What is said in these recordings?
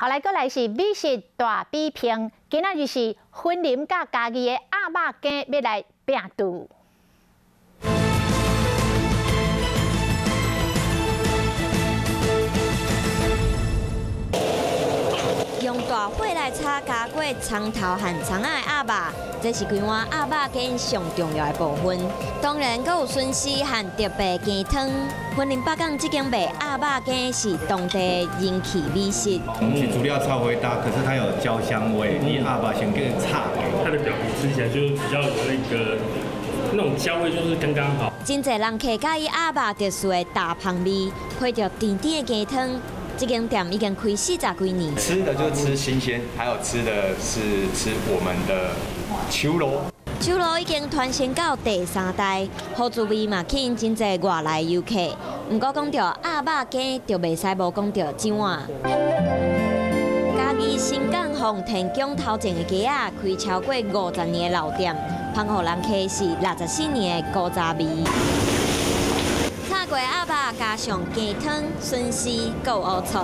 好來，閣來是美食大比拼，今仔日是雲林佮嘉義的鴨肉羹欲來拚揬。用大火來炒加過蔥頭和蔥仔的鴨肉，這是規碗鴨肉羹上重要的部分。當然，閣有筍絲和特別雞湯。雲林北港這間賣鴨肉羹是當地人氣美食。我們是主料超會搭，可是它有焦香味，你鴨肉先給炒。它的表皮吃起來就是比較有那種焦味，就是剛剛好。真濟人客佮意鴨肉特殊的大芳味，配著甜甜的雞湯。這間店已經開40幾年。吃的就是吃新鮮，還有吃的是吃我們的手路。手路已經傳承到第三代，好滋味嘛吸引真濟外來遊客。毋過講著鴨肉羹，就袂使無講著這碗。嘉義新港奉天宮頭前的街仔，開超過50年的老店，芳予人客是64年的古早味。炒過鴨肉加上雞湯、筍絲、閣有烏醋，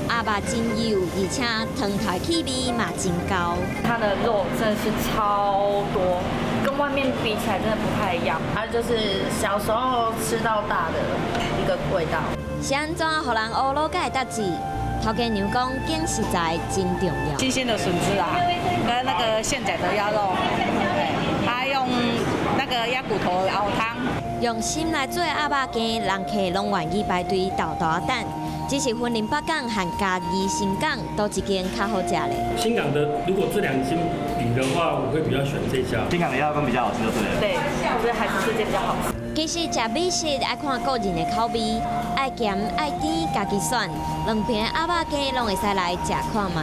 鴨肉真幼，而且湯頭氣味嘛真厚。它的肉真的是超多，跟外面比起來真的不太一樣。它就是小時候吃到大的一個味道。是按怎予人烏魯蓋得志？頭家娘講，揀食材真重要。新鮮的筍子啊，跟那個現宰的鴨肉，他用那個鴨骨頭熬湯。用心來做鴨肉羹，人客攏願意排隊沓沓等。只是雲林北港和嘉義新港佗一間較好食咧。新港的如果這兩間比的話，我會比較選這家。新港的鴨肉羹比較好吃，就對了。對，我覺得還是這間比較好吃。其實食美食愛看個人的口味，愛鹹愛甜，家己選。兩邊鴨肉羹攏會使來食看覓。